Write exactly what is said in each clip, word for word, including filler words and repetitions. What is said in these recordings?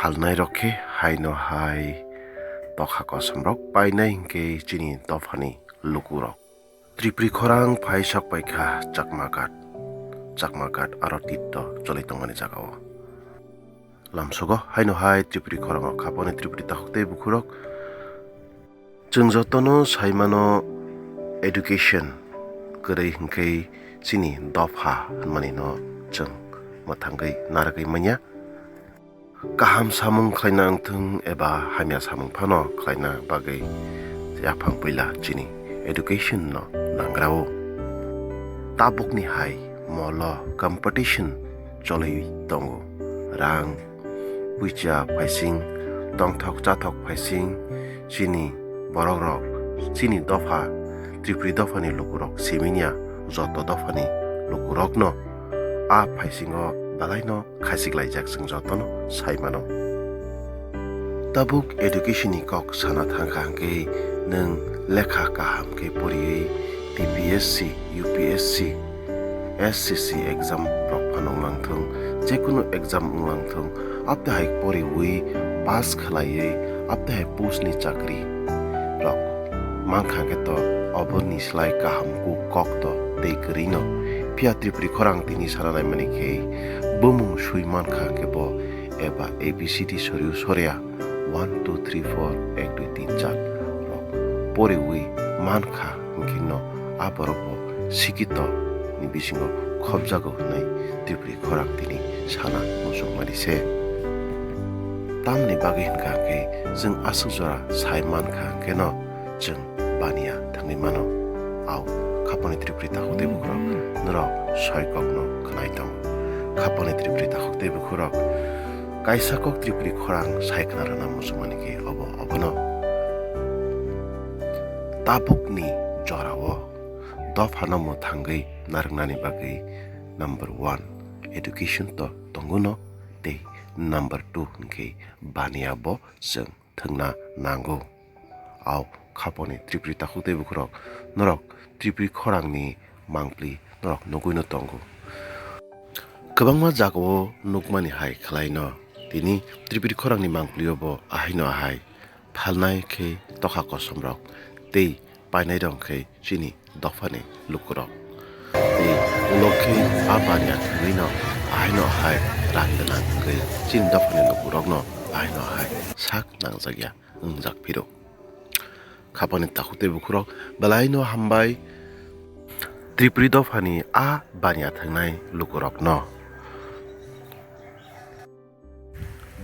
Alnairok khe haino hai tokha kosomrok painai hinkhe chini dophani lukurok. Tripuri khorang phai sok paikha Chakma Ghat. Chakma Ghat aro Titto choli tongmani jagao. Lamsogo haino hai Tripuri khorango khaponi Tripuri takhuk tei bukhurok. Chwng jotono saimano education kwrwi hinkhe chini dopha hwnmani no chwng mwthangwi narwgwi manya. Kaham samung khlaina wngthung eba hamya samung phano khlaina bagwi yaphang puila chini education no nangrao. Tabukni hai molo competition choli tongo. Rang puicha phaising, tongthok chathok phaising, chini borokrok, chini dopha, Tripuri dophani lukurok siminya joto dophani lukurokno a phaisingo belaino khasiklaijak chwng jotono saimano. Tabuk education ni kok sana thangkha hwnkhe nwng lekha kaham khe poriwi T P S C, U P S C, S C C exam rok phano wnglang thung, jekunu exam wnglang thung, apte hai poriwi pass khlaiwi apte hai post ni chakri rok mankha khe to oborni slai kaham kuk kok to tei kwrwino. Phiya Tripuri khorang tini sana naimani khe bumung sui mankha khe bo eba A B C D soriu soria one two three four ek dui tin char rok poriwi mankha hwnkhe no a borok bo sikito ni bisingo khopjago hwnwi Tripuri khorang tini sana muchungmani se. Tamni bagwi hwnkha hwnkhe chwng aswk jora sai mankha hwnkhe no chwng baniya thangwi mano. Au khaponi Tripuri takhuk tei bukhurok norok soi kokno khwnai tongo. Khaponi Tripuri takhuk tei bukhurok kaisa kok Tripuri khorang sai khna rwna muchungmani khe obo obono. Tabukni jorao dophano mwthangwi narwknani bagwi number one education to tongo no tei number two hwnkhe baniya bo chwng thwngna nango. Au khaponi Tripuri takhuk tei bukhurok norok Tripuri khorangni mangpli norok nugwino tongo. Kwbangma jagao nukmani hai khlaino tini Tripuri khorangni mangplio bo ahaino ahai phalnai khe tokha kosomrok tei painairok khe chini dophani lukurok. Tei ulo khe a baniya thwngwino ahaino ahai rang gwnang wngwi chini dophani lukurokno ahaino ahai sak nangjakya wngjak phiro. Khapani takhuk tei bukhurok belaino hambai Tripuri dophani a baniya thwngnai lukurokno.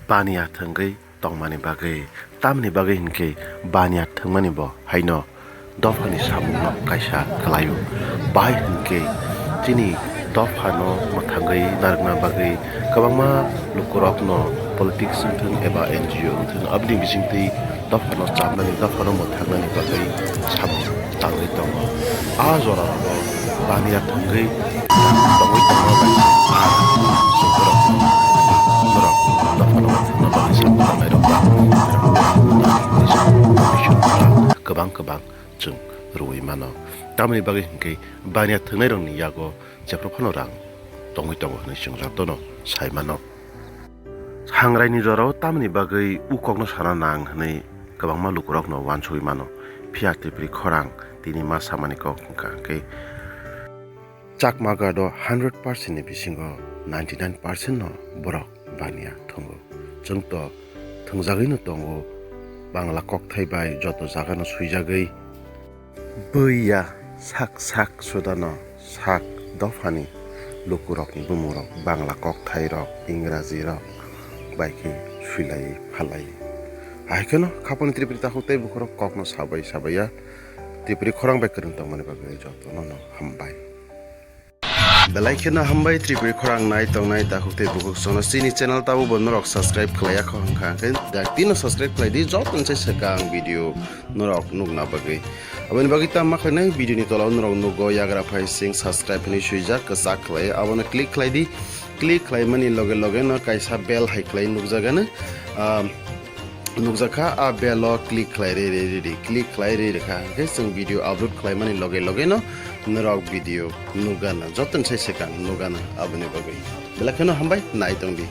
Baniya thwngwi tongmani bagwi, tamni bagwi hinkhe baniya thwngmani bo haino dophani samungno kaisa khlaio. Bai hinkhe chini dophano mwthangwi narwkna bagwi kwbangma lukurokno politics wngthung eba N G O wngthung aboni bisingtwi dophano chamnani, dophano mwthangnani bagwi samung tangwi tongo. A jorao baniya thwngwi tongwi tongo bai se. Borok, borok dophano mwthangna bagwi samung tangnairok ba kwbang kwbang chwng rwui mano. Tamoni bagwi hinkhe baniya thwngnairokni yago jephru phano rang tongwi tongo hwnwi chwng jotono sai mano. Sangraini jorao tamni bagwi u kokno sana nang hwnwi kwbangma lukurokno uansugwi mano. Phiya Tripuri khorang tini ma samani kok wngkha hwnkhe Chakma Ghat o hundred percent ni bisingo ninety nine percent no borok baniya thwngo. Chwng to thwngjagwino tongo, Bangla kokthai bai joto jagano swijagwi. Bui ya sak sak sudano sak dophani lukurokni bumurok Bangla kokthairok, Ingrajirok bai khe swilaiwi phalai. Hai kheno khaponi Tripuri takhuk tei bukhurok kokno sabai sabai ya Tripuri khorang bai kwrwng tongmani bagwi jotono no hambai. Belai kheno hambai Tripuri khorang nai tongnai takhuk tei bukhuk sono chini channel tabukbo norok subscribe khlaiya kho hwnkha hwnkhe daktino subscribe khlai di joto se swkang video norok nukna bagwi. Aboni bagwi tamo khlainai video ni tola o norok nugo yagra phai sing subscribe hinwi swijak kwchak khlai abono click khlai di. Click khlaimani loge loge no kaisa bell hai khlai nukjagano. Ah, nukjakha, a bell o click khlai ri ri ri ri, click khlai ri rikha hwnkhe chwng video upload khlaimani loge loge no norok video nukgana, joto ni sai swkang nukgana aboni bagwi. Belai kheno hambai, nai tongdi.